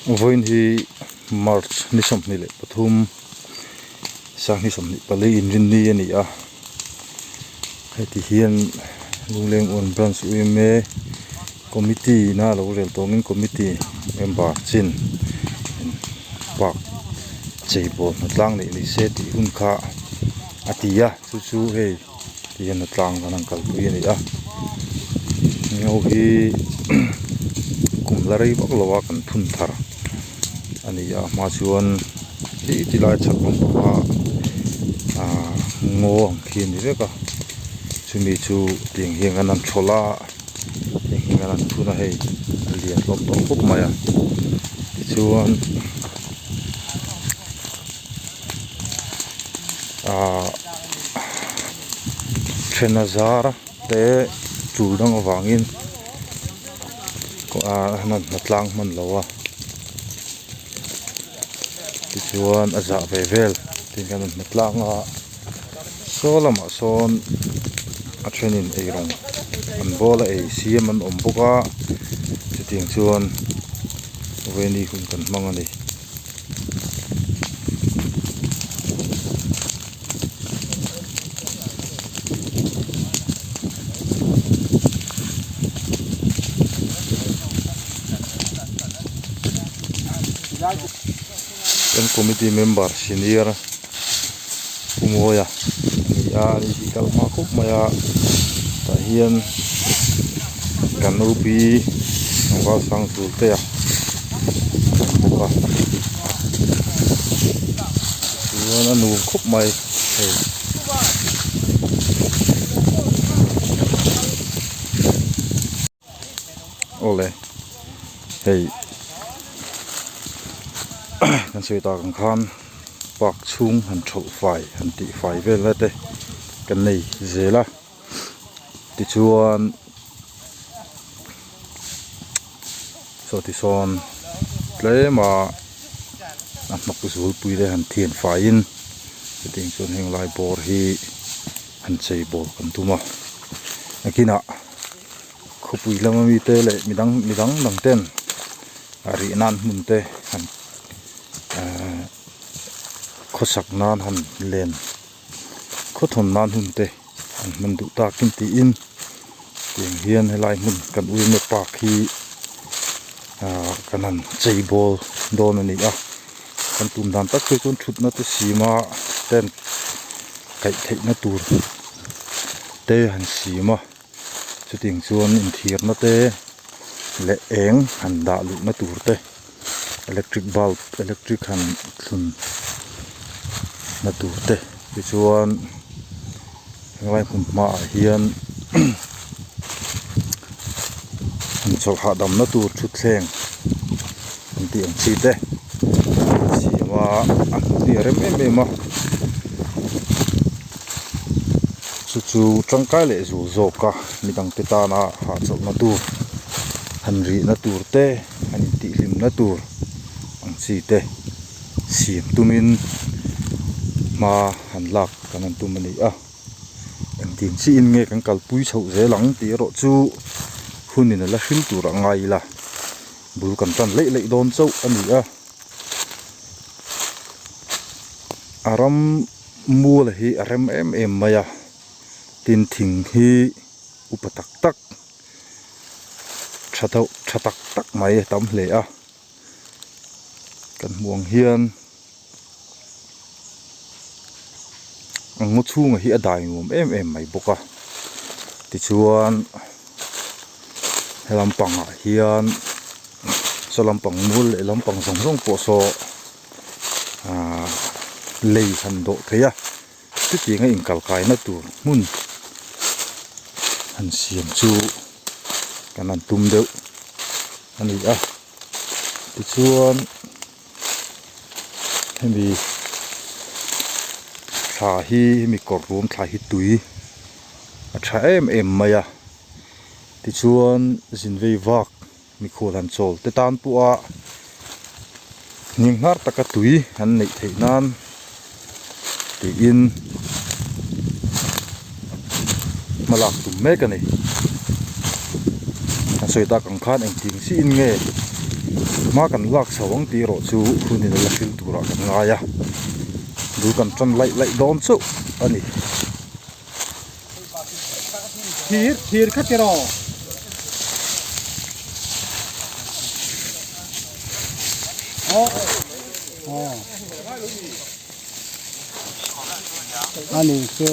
Vawiin hi March ni 23 sang ni 24 inrinni a ni a heti hian Lungleng Uan Branch UMA Committee ina lo rel tawngin Committee member chin park cheibawl hnatlang neih ni se tih hun kha a ti a chu chu hei ti hian hnatlang kan han kalpui a ni a ngo hi kum la rei vak lo a kan phun thar a ni a hma chuan khi ti lai chhak lampanga ahh ngaw ang khi a ni vek a chumi chu tiang hian an han thawlh a tiang hian an han phun a hei a lian hlawm tawh khawp mai a tichuan ahh thena zar te tul dang avangin ahh an han hnatlang hman lo a tichuan a zah ve vel tin an han hnatlang a saw lamah sawn a thenin eirawng an bawl a ei siam an awm bawk a chutiang chuan vawini hun kan hmang a ni. Kan committee member senior Pu Mawia a ni a ani hi kal hma khawp mai a tah hian kan upi tlangval sang tur te a awm bawk a chuan a nuam khawp mai hei. Awle hei kan sawi tak ang khan park chhung han thawlh fai han tih fai vel na te kan nei zel a tichuan saw ti sawn tlem a a hnawk zul pui te han thian faiin chutiang chuan heng lai bawr hi han chei bawl kan tum a nakinah khawpui lama mite leh midang midang dang ten a rih nan hmun te han ehh khawsak nan han len khawthawn nan hun te an hman duh takin tiin tiang hian helai hmun kan uime park hi ahh kan han chei bawl dawn a ni a kan tum dan tak phei chuan thutna te sim a tent kaih theihna tur te han sim a. Chutiang chuan inthirna te leh eng han dah luhna tur te electric bulb electric han thlun na tur te tichuan helai hmun hmaah hian han chawlh hahdamna tur thutthleng an tih ang chi te an siam a a hmun hi a rem em em a. Chu chu tangkai leh zul zawk a midangte tana hahchawlhna tur han rihna tur te han intihhlimna tur ang chi te siam tumin hma han lak kan han tum a ni a engtin chiin nge kan kalpui chhoh zel ang tih erawh chu hunin a la hril tur a ngai ila bul kan tan leih leih dawn chauh a ni a a ram. Mual hi a rem em em mai a tin thing hi upa tak tak tha deuh tha tak tak mai a tam hle a kan hmuh ang hian a ngaw chhungah hi a dai nuam em em mai bawk a tichuan he lampangah hian saw lampang mual leh lampang zawng zawng pawh saw. Ahh lei han dawh theih a chutiang a inkalkaina tur hmun han siam chu kan han tum deuh a ni a tichuan hemi thla hi hemi kawr ruam thla hi tui a tha em em mai a tichuan zin vei vak. Mikhual han chawl te tan pawha hninghnar taka tui an neih theih nan tiin hma lak tum mek a ni. An sawi tak ang khan engtin chiin nge. Hma kan lak chho ang tih erawh chu hunin a la hril turah kan ngai a, bul kan tan laih laih dawn chauh a ni. Thir thir kha tiraw. Aw aw ani chu.